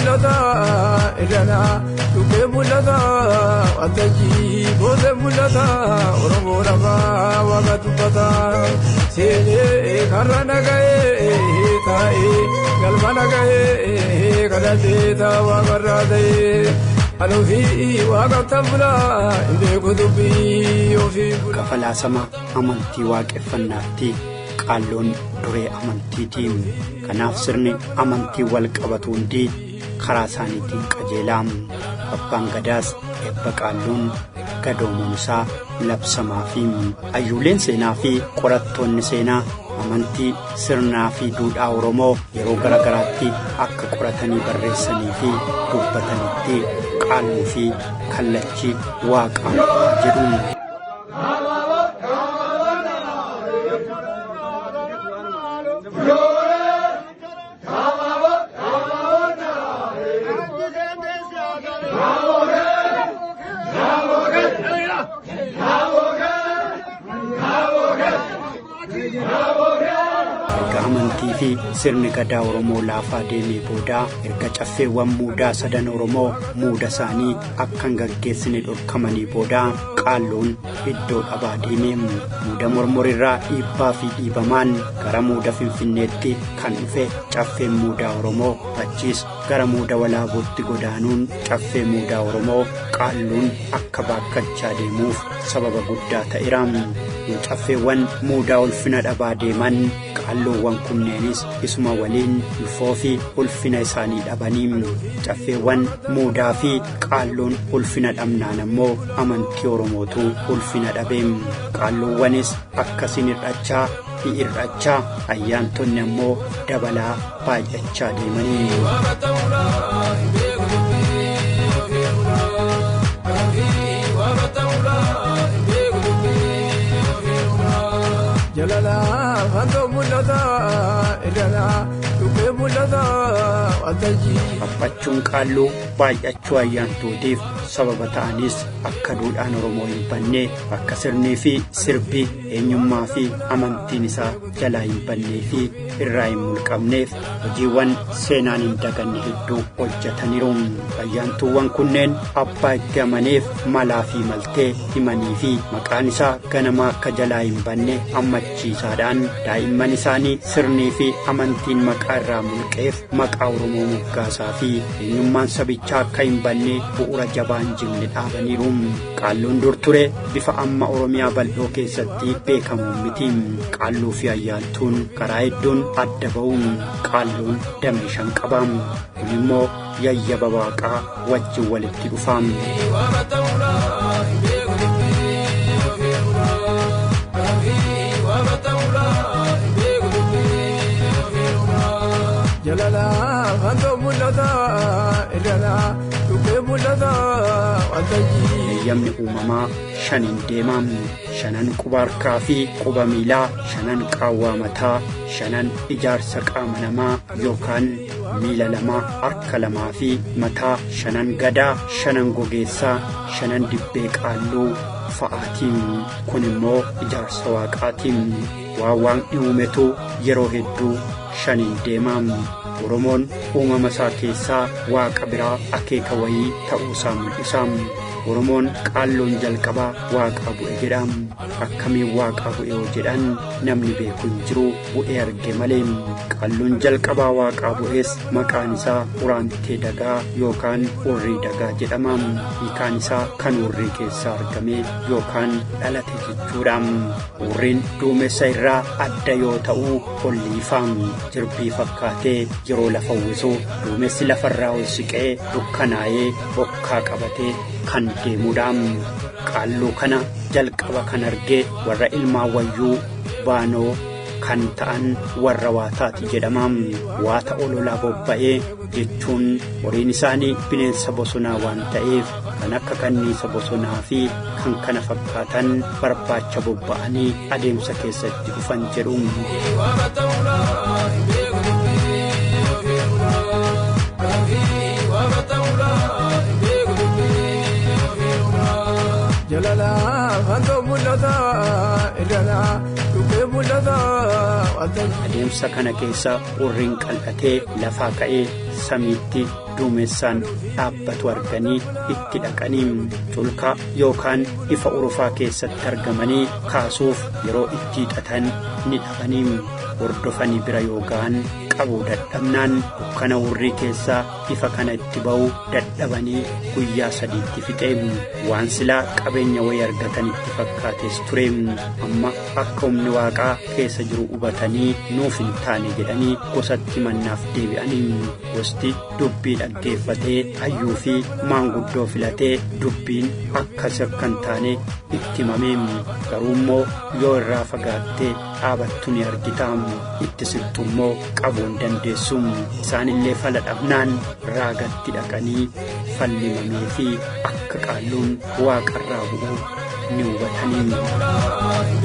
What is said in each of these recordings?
mul'ata irrana dhukkee mul'ata waltajjii booda mul'ata Oromoo lafaa waaqa dubbata seenee karra nagahee taa'ee galma nagahee kadhatee taa'aa qarraa ta'ee anuufii waaqa tabbulaa hin dubbii ofii bulaa. Kafalaasama amantii waaqeffannaatti qaalloon duree amantiitiin kanaaf sirni amantii wal qabatu hundi karaa isaaniitiin qajeelaa abbaan gadaas ebba qaalluun gadoomuun isaa labsamaa fi hayyuuleen seenaa fi qorattoonni seenaa amantii sirnaa fi duudhaa Oromoo yeroo garaagaraatti akka qoratanii barreessanii fi dubbatanitti qaalluu fi kallachi waaqaa jedhu. Erga amantii fi sirni gadaa Oromoo laafaa deemee boodaa erga caffeewwan muudaa sadan Oromoo muuda isaanii akka hin gaggeessine dhorkamanii boodaa qaalluun iddoo dhabaa deemee muuda mormorirraa dhiibbaa fi dhiibamaan gara muuda Finfinneetti kan dhufe caffeen muudaa Oromoo achiis gara muuda Walaabuutti godaanuun caffee muudaa Oromoo qaalluun akka baakkachaa deemuuf sababa guddaa ta'eera. Yoo caffeewwan muudaa ulfina dhabaa deeman qaalloowwan kunneenis isuma waliin ulfoo fi ulfina isaanii dhabanii caffeewwan muudaa fi qaalloon ulfina dhabnaan ammoo amantii Oromootu ulfina dhabe. Qaalloowwanis akkasiin hir'achaa hir'achaa ayyaantonni ammoo dabalaa baay'achaa deemanii. Jalala fantoo mul'ata irrana dhukkee mul'ata waltajjii. Dhaphachuun qaalluu baay'achuu ayyaantootiif sababa ta'anis akka duudhaan Oromoo hin banne akka sirnii fi sirbi eenyummaa fi amantiin isaa jalaa hin bannee fi irraa hin mulqamneef hojiiwwan seenaan hin daganne hedduu hojjetaniiru. Ayyaantuuwwan kunneen abbaa itti amaneef malaa fi maltee himanii fi maqaan isaa ganamaa akka jalaa hin banne ammachiisaadhaan daa'imman isaanii sirnii fi amantiin maqaa irraa mulqeef maqaa Oromoo moggaasaa fi eenyummaan sabichaa akka hin banne bu'uura jabaa hin jigne dhaabaniiru. Qaalluun dur ture bifa amma Oromiyaa bal'oo keessatti beekamuun miti. Qaalluu fi ayyaantuun karaa hedduun adda ba'uun qaalluun damee shan qaba. Kun immoo yayyaba waaqaa wajjin walitti dhufa. Jalala fantoo mul'ata irrana dhukkee mul'ata waltajjii. Eeyyamni uumamaa shaniin deema. Shanan quba harkaa fi quba miilaa, shanan qaawwaa mataa, shanan ijaarsa qaama namaa yookaan miila lamaa, harka lamaa fi mataa, shanan gadaa, shanan gogeessaa, shanan dibbee qaalluu fa'aatiin. Kun immoo ijaarsa waaqaatiin. Waan waaqni uumetu yeroo hedduu shaniin deema. Oromoon uumama isaa keessaa waaqa biraa akeeka wayii ta'uusaa mul'isa. Oromoon qaalloon jalqabaa waaqaa bu'e jedha. Akkamiin waaqaa bu'e yoo jedhan namni beeku hin jiru bu'ee arge malee. Qaalloon jalqabaa waaqaa bu'es maqaan isaa Uraantee Dagaa yookaan Urrii Dagaa jedhama. Hiikaan isaa kan urrii keessaa argame yookaan dhalate jechuudha. Urriin duumessa irraa adda yoo ta'u olliifa. Jirbii fakkaatee yeroo lafa uwwisu duumessi lafarraa ol siqee dukkanaa'ee bokkaa qabatee kan deemudha. Qaalluu kana jalqaba kan arge warra ilmaan wayyuu baanoo kan ta'an warra waataati jedhama. Waata ololaa bobba'ee jechuun horiin isaanii bineensa bosonaa waan ta'eef kan akka kanniisa bosonaa fi kan kana fakkaatan barbaacha bobba'anii adeemsa keessatti dhufan jedhu. Jalala fantoo mul'ata irrana dhukkee mul'ata. Adeemsa kana keessa hurriin qal'atee lafaa ka'ee samiitti duumessaan dhaabbatu arganii itti dhaqanii culka yookaan ifa urufaa keessatti argamanii kaasuuf yeroo itti hiixatan ni dhabanii hordofanii bira yoo ga'an qabuu dadhabnaan dukkana hurrii keessaa ifa kana itti ba'uu dadhabanii guyyaa sadiitti fixee waan silaa qabeenya wayii argatan itti fakkaates ture amma akka humni waaqaa keessa jiru hubatanii nuuf hin taane jedhanii gosatti mannaaf deebi'anii gosti dubbii dhaggeeffatee hayyuu fi maanguddoo filatee dubbiin akkas akka hin taane itti himamee garuu immoo yoo irraa fagaattee dhaabattu ni argita itti sittu immoo qabuu hin dandeessu isaanillee fala dhabnaan raagatti dhaqanii fallimamee fi akka qaalluun waaqarraa bu'u ni hubatanii.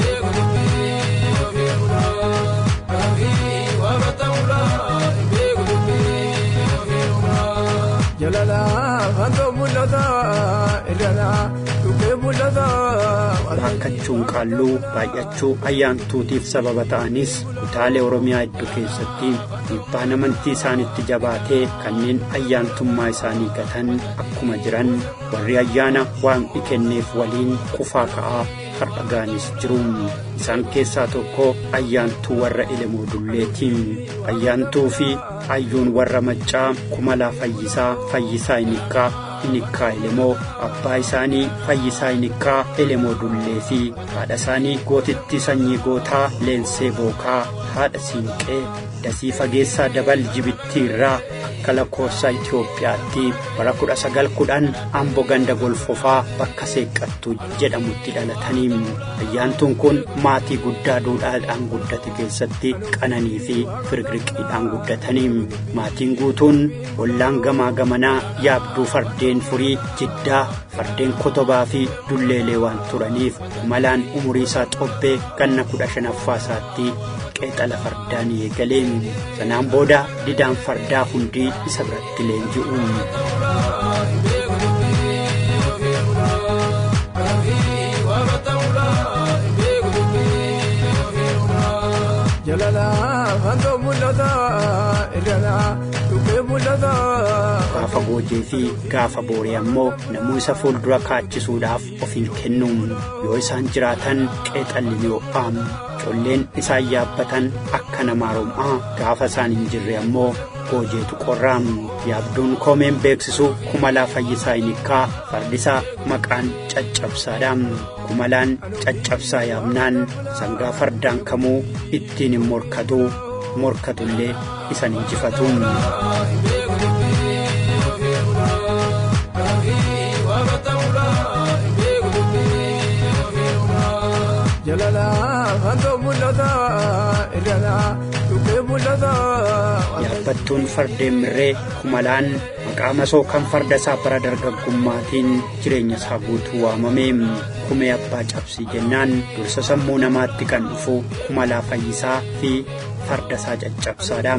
Baakkachuun qaalluu baay'achuu ayyaantuutiif sababa ta'anis kutaalee Oromiyaa hedduu keessatti dhiibbaan amantii isaanitti jabaatee kanneen ayyaantummaa isaanii gatan akkuma jiran warri ayyaana waaqni kenneef waliin qufaa ka'aa har'a ga'anis jiru. Isaan keessaa tokko ayyaantuu warra Elemoo Dulleeti. Ayyaantuu fi hayyuun warra Maccaa Kumalaa Fayyisaa Fayyisaa Inikkaa Inikkaa Elemoo abbaa isaanii Fayyisaa Inikkaa Elemoo Dullee fi haadha isaanii gootittii sanyii gootaa Leensee Bookaa haadha Siinqee Dasii Fageessaa Dabal Jibittii irraa akka lakkoofsa Itoophiyaatti bara 1910 Amboo ganda golfofaa bakka Seeqqattuu jedhamutti dhalatanii. Ayyaantuun kun maatii guddaa duudhaadhaan guddate keessatti qananii fi firqirqiidhaan guddatanii. Maatiin guutuun ollaan gamaa gamanaa yaabduu fardeen furii jiddaa fardeen kotobaa fi dulleelee waan turaniif Kumalaan umurii isaa xobbee ganna 15ffaa isaatti qeexala fardaa ni eegalee. Sanaan booda didaan fardaa hundi isa biratti leenji'u. Gaafa goojee fi gaafa booree ammoo namuu isa fuuldura kaachisuudhaaf of hin kennu. Yoo isaan jiraatan qeexalli ni ho'a. Colleen isaan yaabbatan akka namaa rom'aa gaafa isaan hin jirre ammoo goojeetu qorraa. Yaabduun koomeen beeksisu Kumalaa Fayyisaa Inikkaa fardisaa maqaan caccabsaadha. Kumalaan caccabsaa yaabnaan sangaa fardaan kamuu ittiin hin morkatu morkatullee isan injifatu. Yaabbattuun fardeen mirree Kumalaan maqaa masoo kan farda isaa bara dargaggummaatiin jireenya isaa guutuu waamame. Kumee abbaa cabsii jennaan dursa sammuu namaatti kan dhufu Kumalaa Fayyisaa fi farda isaa caccabsaadha.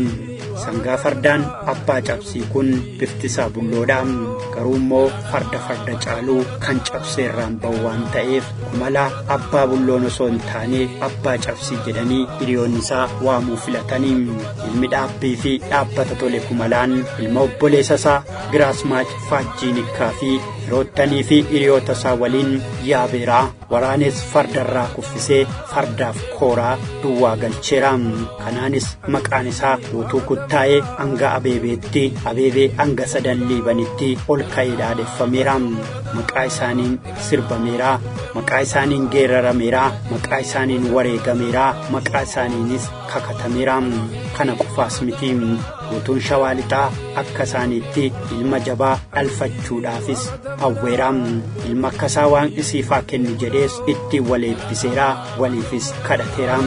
Sangaa fardaan abbaa cabsii kun bifti isaa bulloodha. Garuu immoo farda farda caaluu kan cabseerraan ba'u waan ta'eef Kumalaa abbaa bulloon osoo hin taane abbaa cabsii jedhanii hiriyoonni isaa waamuu filatanii. Ilmi dhaabbii fi dhaabbata tole Kumalaan ilma obboleessa isaa Giraasmaach Faajjiinikkaa fi firoottanii fi hiriyoota isaa waliin yaabeeraa waraanes fardarraa kuffisee fardaaf kooraa duwwaa galcheera. Kanaanis maqaan isaa guutuu kuttaa'ee hanga abeebeetti abeebee hanga sadan liibanitti ol ka'ee dhaadeffameera. Maqaa isaaniin sirbameera, maqaa isaaniin geerarameera, maqaa isaaniin wareegameera, maqaa isaaniinis kakatameera. Kana qofaas miti. Guutuun Shawaa Lixaa akka isaaniitti ilma jabaa dhalfachuudhaafis hawweera. Ilma akkasaa waan isiifaa kennu jedhees ittiin wal eebbiseera, waliifis kadhateera.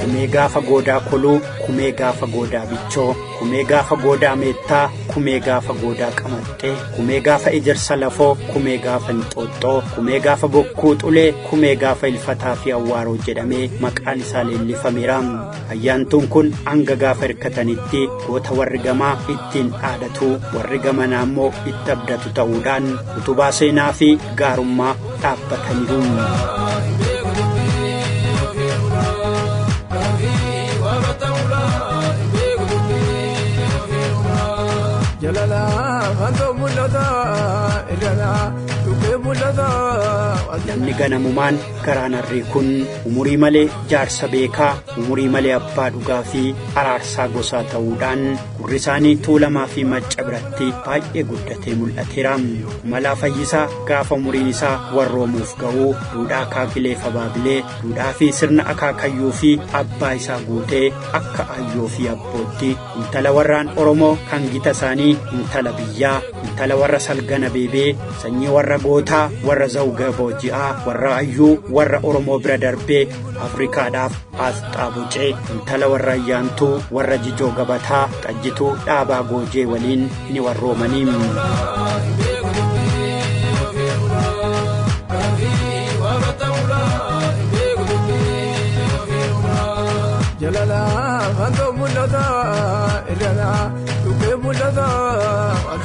Kumee gaafa goodaa Koluu, Kumee gaafa goodaa Bichoo, Kumee gaafa goodaa Meettaa, Kumee gaafa goodaa Qamaxxee, Kumee gaafa Ejersa Lafoo, Kumee gaafa Inxooxxoo, Kumee gaafa Bokkuu Xulee, Kumee gaafa Ilfataa fi Awwaaroo jedhamee maqaan isaa leellifameera. Ayyaantuun kun hanga gaafa hirkatanitti goota warri gamaa ittiin dhaadatu, warri gamanaa immoo itti abdatu ta'uudhaan utubaa seenaa fi gaarummaa dhaabbataniiru. Namni ganamumaan garaan harree kun umurii malee jaarsa beekaa, umurii malee abbaa dhugaa fi araarsaa gosaa ta'uudhaan gurri isaanii Tuulamaa fi Macca biratti baay'ee guddatee mul'ateera. Kumalaa Fayyisaa gaafa umuriin isaa warroomuuf ga'u duudhaa akaakilee fi abaabilee, duudhaa fi sirna akaakayyuu fi abbaa isaa guutee akka ayyoo fi abbootti intala warraan Oromoo kan gita isaanii intala biyyaa, intala warra Salgana Beebee, sanyii warra gootaa, warra Zawga Booji'aa, warra Ayyuu, warra Oromoo bira darbee Afrikaadhaaf aasxaa bocee, intala warra Ayyaantuu, warra Jijoo Gabataa, Xajjituu Dhaabaa Goojee waliin ni warroomanii.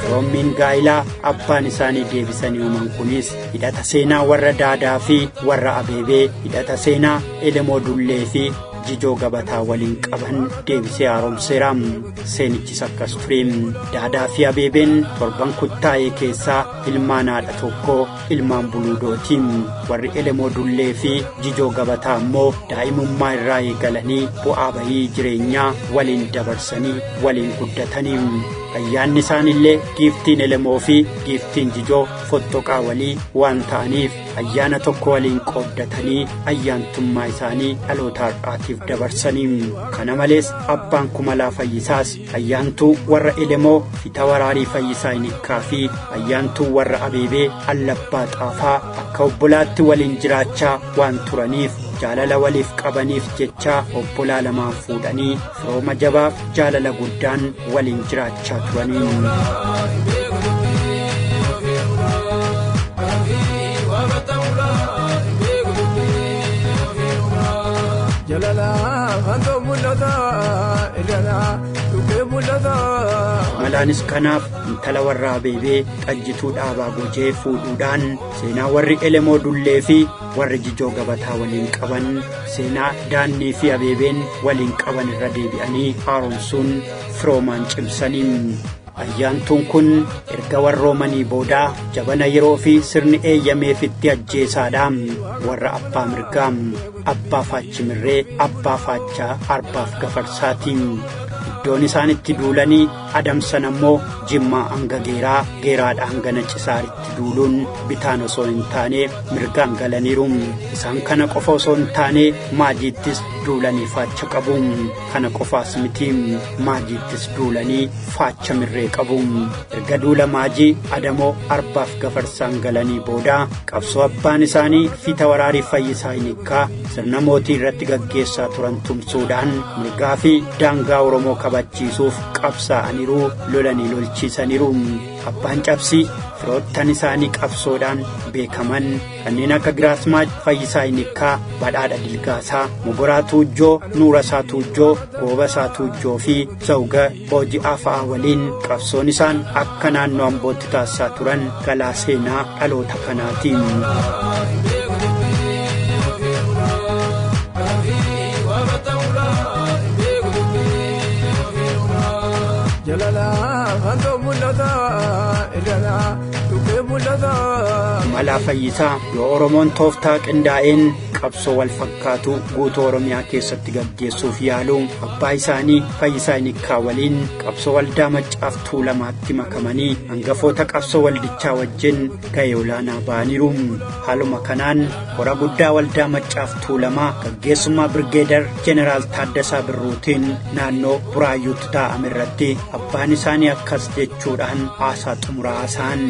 Firoommiin gaa'ilaa abbaan isaanii deebisanii uuman kunis hidhata seenaa warra Daadaa fi warra Abeebee, hidhata seenaa Elemoo Dullee fi Jijoo Gabataa waliin qaban deebisee haaromseera. Seenichis akkas ture. Daadaa fi Abeebeen torban kuttaa'ee keessaa ilmaan haadha tokkoo, ilmaan Buluudooti. Warri Elemoo Dullee fi Jijoo Gabataa immoo daa'imummaa irraa eegalanii bu'aa bahii jireenyaa waliin dabarsanii waliin guddatanii. Ayyaanni isaanillee giiftiin Elemoo fi giiftiin Jijoo fottoqaa walii waan ta'aniif ayyaana tokko waliin qooddatanii ayyaantummaa isaanii dhaloota har'aatiif dabarsanii. Kana malees abbaan Kumalaa Fayyisaas ayyaantuu warra Elemoo Fita Waraarii Fayyisaa Inikkaa fi ayyaantuu warra Abeebee Allabbaa Xaafaa akka obbolaatti waliin jiraachaa waan turaniif jaalala waliif qabaniif jecha obbolaa lamaan fuudhanii firooma jabaaf jaalala guddaan waliin jiraachaa turaniin. Malaanis kanaaf intala warra Abeebee Xajjituu Dhaabaa Gojee fuudhuudhaan seenaa warri Elemoo Dullee fi warri Jijoo Gabataa waliin qaban, seenaa Daannii fi Abeebeen waliin qaban irra deebi'anii haaromsuun firoomaan cimsanii. Ayyaantuun kun erga warroomanii boodaa jabana yeroo fi sirni eeyyameefitti ajjeesaadha. Warra abbaa mirgaa, abbaa faachimirree, abbaa faachaa arbaaf gafarsaatiin. Iddoon isaan itti duulanii adamsan ammoo Jimmaa hanga Geeraa, Geeraadha hanga Nacisaaritti duuluun bitaan osoo hin taane mirgaan galaniiru. Isaan kana qofa osoo hin taane Maajiittis duulanii faacha qabu. Kana qofaas miti, Maajiittis duulanii faacha mirree qabu. Erga duula Maajii Adamoo arbaaf gafarsaan galanii booda qabsoo abbaan isaanii Fiita Waraarii Fayyisaa Hinikkaa sirna mootii irratti gaggeessaa turan tumsuudhaan mirgaa fi daangaa Oromoo kabachiisuuf qabsaa'aniiru, lolanii lolchiisaniiru. Abbaan cabsii firoottan isaanii qabsoodhaan beekaman kanneen akka Giraasmaach Fayyisaa Hinikkaa, Badhaadha Dilgaasaa, Mogoraa Tuujjoo, Nuurasaa Tuujjoo, Goobasaa Tuujjoo fi Zawga Booji'aa fa'aa waliin qabsoon isaan akka naannoo Ambootti taasisaa turan galaa seenaa dhaloota kanaatiin. Malaa Fayyisaa yoo Oromoon tooftaa qindaa'een qabsoo wal fakkaatu guutuu Oromiyaa keessatti gaggeessuuf yaalu abbaa isaanii Fayyisaa Hinikkaa waliin qabsoo waldaa Maccaaf Tuulamaatti makamanii hangafoota qabsoo waldichaa wajjin gahee olaanaa ba'aniiru. Haaluma kanaan hora guddaa waldaa Maccaaf Tuulamaa gaggeessummaa Birgeedar Jeneraal Taaddasaa Birruutiin naannoo Buraayyuutti taa'ame irratti abbaan isaanii akkas jechuudhaan haasaa xumuraa haasa'an.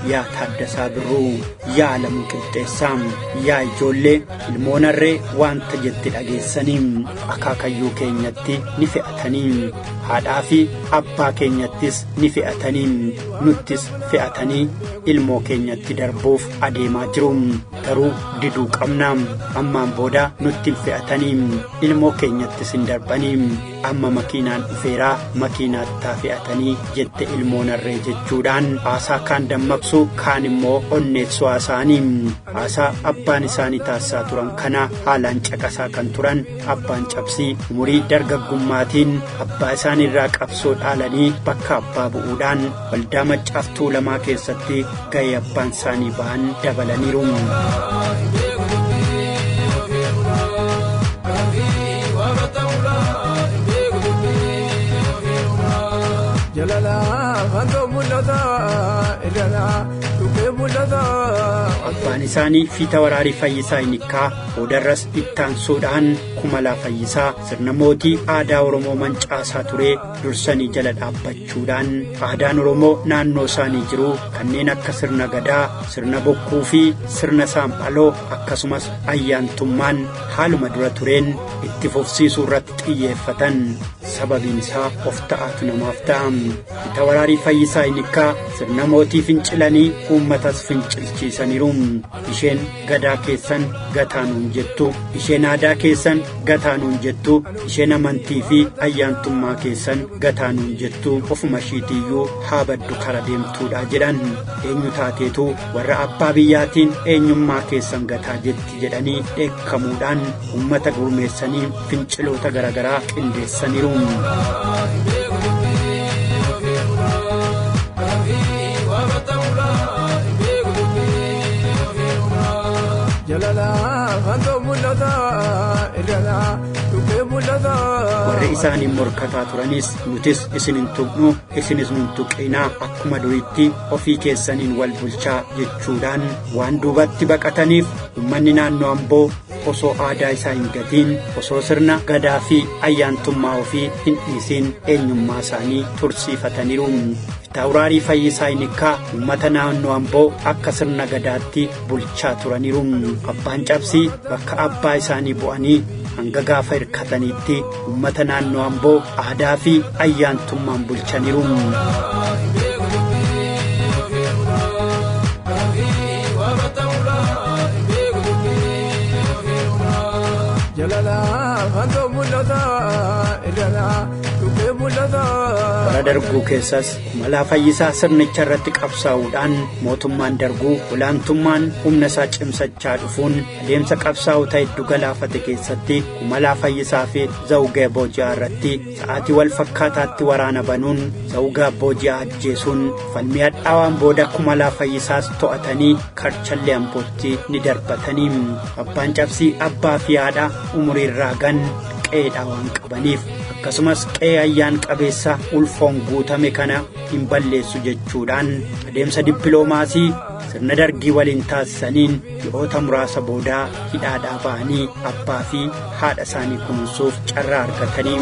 Yaa Taaddasaa Birruu, yaa Alamuu Qixxeessaa, yaa ijoollee Ilmoon harree wanta jette dhageessanii akaakayyuu keenyatti ni fe'atanii, haadhaa fi abbaa keenyattis ni fe'atanii, nuttis fe'atanii ilmoo keenyatti darbuuf adeemaa jiru. Garuu diduu qabna. Ammaan booda nutti hin fe'atanii, ilmoo keenyattis hin darbanii. Amma makiinaan dhufeeraa, makiinaattaa fe'atanii jette ilmoon harree jechuudhaan haasaa kaan dammaqsu, kaan immoo onneessu haasa'anii. Haasaa abbaan isaanii taasisaa turan kana haalaan caqasaa kan turan abbaan cabsii umurii dargaggummaatiin abbaa isaaniirraa qabsoo dhaalanii bakka abbaa bu'uudhaan waldaa Maccaaf Tuulamaa keessatti ga'ee abbaan isaanii ba'an dabalaniiru. Abbaan isaanii Fiita Waraarii Fayyisaa Inikkaa boodarras ittaansuudhaan Kumalaa Fayyisaa sirna mootii aadaa Oromoo mancaasaa ture dursanii jala dhaabbachuudhaan aadaan Oromoo naannoo isaanii jiru kanneen akka sirna gadaa, sirna bokkuu fi sirna saam'aloo akkasumas ayyaantummaan haaluma dura tureen itti fufsiisuu irratti xiyyeeffatan. Sababiin isaa of ta'aatu namaaf ta'a. Fiita Waraarii Fayyisaa Inikkaa sirna mootii fincilanii uummatas fincilchiisaniiru. Isheen gadaa keessan gataa nuun jettu, isheen aadaa keessan gataa nuun jettu, isheen amantii fi ayyaantummaa keessan gataa nuun jettu, ofuma ishiitiiyyuu haa baddu kara deemtuudha jedhan. Eenyu taateetu warra abbaa biyyaatiin eenyummaa keessan gataa jetti jedhanii dheekkamuudhaan uummata gurmeessanii finciloota garaagaraa qindeessaniiru. Warri isaaniin morkataa turanis nutis isin hin tuqnu, isinis nun tuqinaa, akkuma duriitti ofii keessaniin wal bulchaa jechuudhaan waan duubatti baqataniif uummanni naannoo Amboo osoo aadaa isaa hin gatiin, osoo sirna gadaa fi ayyaantummaa ofii hin dhiisiin eenyummaa isaanii tursiifataniiru. Fiitaawuraarii Fayyisaa Inikkaa uummata naannoo Amboo akka sirna gadaatti bulchaa turaniiru. Abbaan cabsii bakka abbaa isaanii bu'anii hanga gaafa hirkataniitti uummata naannoo Amboo aadaa fi ayyaantummaan bulchaniiru. Bara darguu keessas Kumalaa Fayyisaa sirnicha irratti qabsaa'uudhaan mootummaan darguu olaantummaan humna isaa cimsachaa dhufuun adeemsa qabsaa'ota hedduu galaafate keessatti Kumalaa Fayyisaa fi Zawugee Booji'aa irratti sa'aatii wal fakkaataatti waraana banuun Zawugee Booji'aa ajjeesuun falmii hadhaawaan booda Kumalaa Fayyisaas to'atanii karchallee Ambootti ni darbatanii. Abbaan cabsii abbaa fi haadha umurii raagan qe'eedhaa waan qabaniif akkasumas qe'ee ayyaan qabeessa ulfoon guutame kana hin balleessu jechuudhaan adeemsa dippiloomaasii sirna dargii waliin taasisaniin ji'oota muraasa boodaa hidhaadhaa ba'anii abbaa fi haadha isaanii kunuunsuuf carraa argatanii.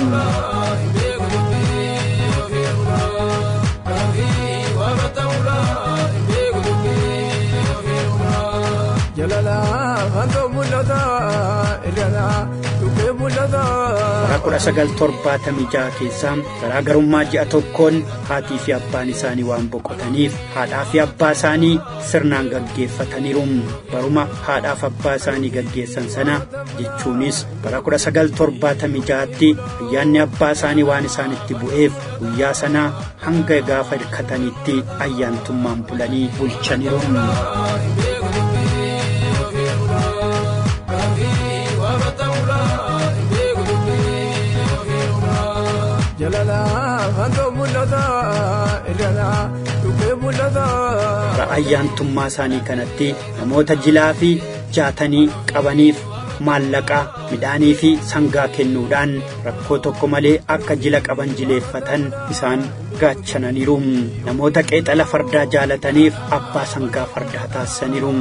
Bara 1976 keessa garaagarummaa ji'a tokkoon haatii fi abbaan isaanii waan boqotaniif haadhaa fi abbaa isaanii sirnaan gaggeeffataniiru. Baruma haadhaaf abbaa isaanii gaggeessan sana jechuunis bara 1976tti ayyaanni abbaa isaanii waan isaanitti bu'eef guyyaa sana hanga gaafa hirkatanitti ayyaantummaan bulanii bulchaniiru. Bara ayyaantummaa isaanii kanatti namoota jilaa fi jaatanii qabaniif maallaqa, midhaanii fi sangaa kennuudhaan rakkoo tokko malee akka jila qaban jileeffatan isaan Gaachananiiru. Namoota qeexala fardaa jaalataniif abbaa sangaa fardaa taasisaniiru.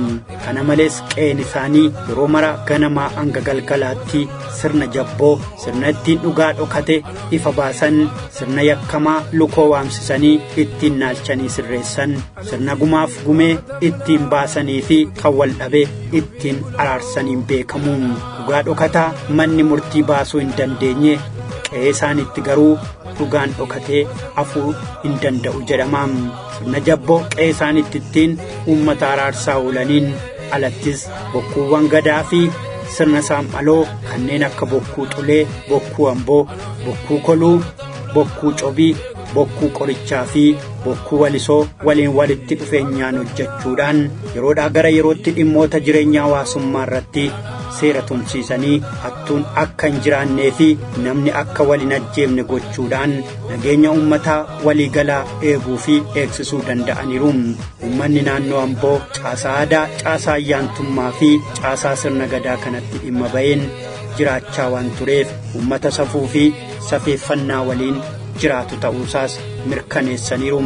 Kana malees qe'een isaanii yeroo mara ganamaa hanga galgalaatti sirna jabboo, sirna ittiin dhugaa dhokate ifa baasan, sirna yakkamaa lukoo waamsisanii ittiin naalchanii sirreessan, sirna gumaaf gumee ittiin baasanii fi kan wal dhabe ittiin araarsaniin beekamu. Dhugaa dhokataa manni murtii baasuu hin dandeenye qe'ee isaaniitti garuu dhugaan dhokatee hafuu hin danda'u jedhama. Sirna jabboo qe'ee isaaniitti ittiin uummata araarsaa oolaniin alattis bokkuuwwan gadaa fi sirna saam'aloo kanneen akka bokkuu xulee, bokkuu amboo, bokkuu koluu, bokkuu cobii, bokkuu qorichaa fi bokkuu walisoo waliin walitti dhufeenyaan hojjechuudhaan yeroodhaa gara yerootti dhimmoota jireenya hawaasummaa irratti seera tumsiisanii hattuun akka hin jiraannee fi namni akka wal hin ajjeefne gochuudhaan nageenya uummataa waliigalaa eeguu fi eegsisuu danda'aniiru. Uummanni naannoo Amboo caasaa aadaa, caasaa ayyaantummaa fi caasaa sirna gadaa kanatti dhimma ba'een jiraachaa waan tureef uummata safuu fi safeeffannaa waliin jiraatu ta'uusaas mirkaneessaniiru.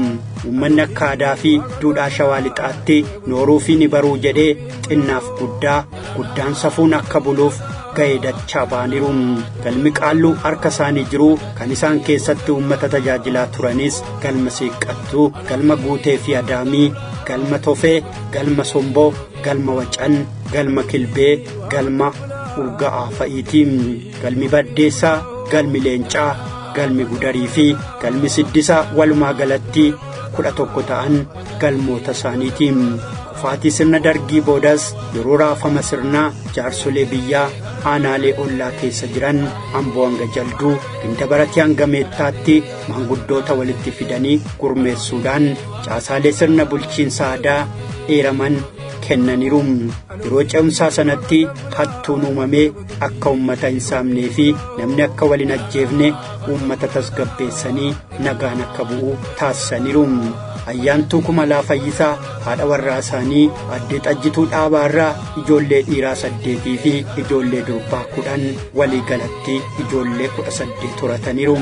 Uummanni akka aadaa fi duudhaa shawaa lixaatti nooruu fi ni baruu jedhee xinnaaf guddaa guddaan safuun akka buluuf ga'ee dachaa ba'aniiru. Galmi qaalluu harka isaanii jiru kan isaan keessatti uummata tajaajilaa turanis galma seeqqattuu, galma guutee fi adaamii, galma tofee, galma somboo, galma wacan, galma kilbee, galma urga'aa fa'iiti. Galmi baddeessaa, galmi leencaa, galmi gudarii fi galmi siddisaa walumaa galatti 11 ta'an galmoota isaaniiti. Kufaatii sirna dargii boodas yeroo raafama sirnaa jaarsolee biyyaa aanaalee ollaa keessa jiran Amboo hanga Jalduu, Gindabaratee hanga Meettaatti maanguddoota walitti fidanii gurmeessuudhaan caasaalee sirna bulchiinsa aadaa eeraman kennaniiru. Yeroo ce'umsaa sanatti hattuun uumamee akka uummata hin saamnee fi namni akka wal hin ajjeefne uummata tasgabbeessanii nagaan akka bu'u taasisaniiru. Ayyaantuu Kumalaa Fayyisaa haadha warraa isaanii addee Xajjituu Dhaabaarraa ijoollee dhiiraa 8 fi ijoollee durbaa 10 walii galatti ijoollee 18 horataniiru.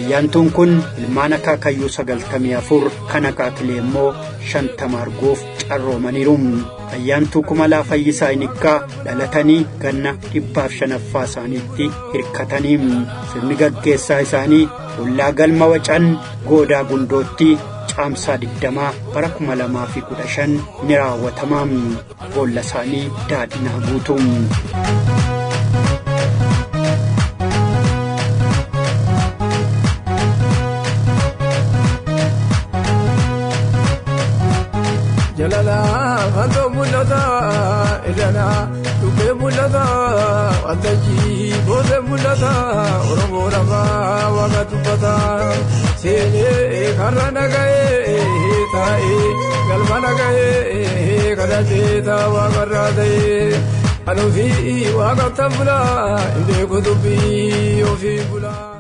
Ayyaantuun kun ilmaan akaakayyuu 94 kan akaakilee immoo 50 arguuf carroomaniiru. Ayyaantuu Kumalaa Fayyisaa Inikkaa dhalatanii ganna 105ffaa isaaniitti hirkatanii sirni gaggeessaa isaanii ollaa galma wacan goodaa gundootti caamsaa 20 bara 2015 ni raawwatama. Boolla isaanii daadhinaa guutu. Jalala fantoo mul'ata irrana dhukkee mul'ata waltajjii boosee mul'ata Oromoo lafaa waaqa dubbata seenee karra naga'ee taa'ee galma naga'ee kadhatee ta'a waaqarraa ta'ee anuu fi waaqa tan bulaa hin beeku dubbii ofii bulaa.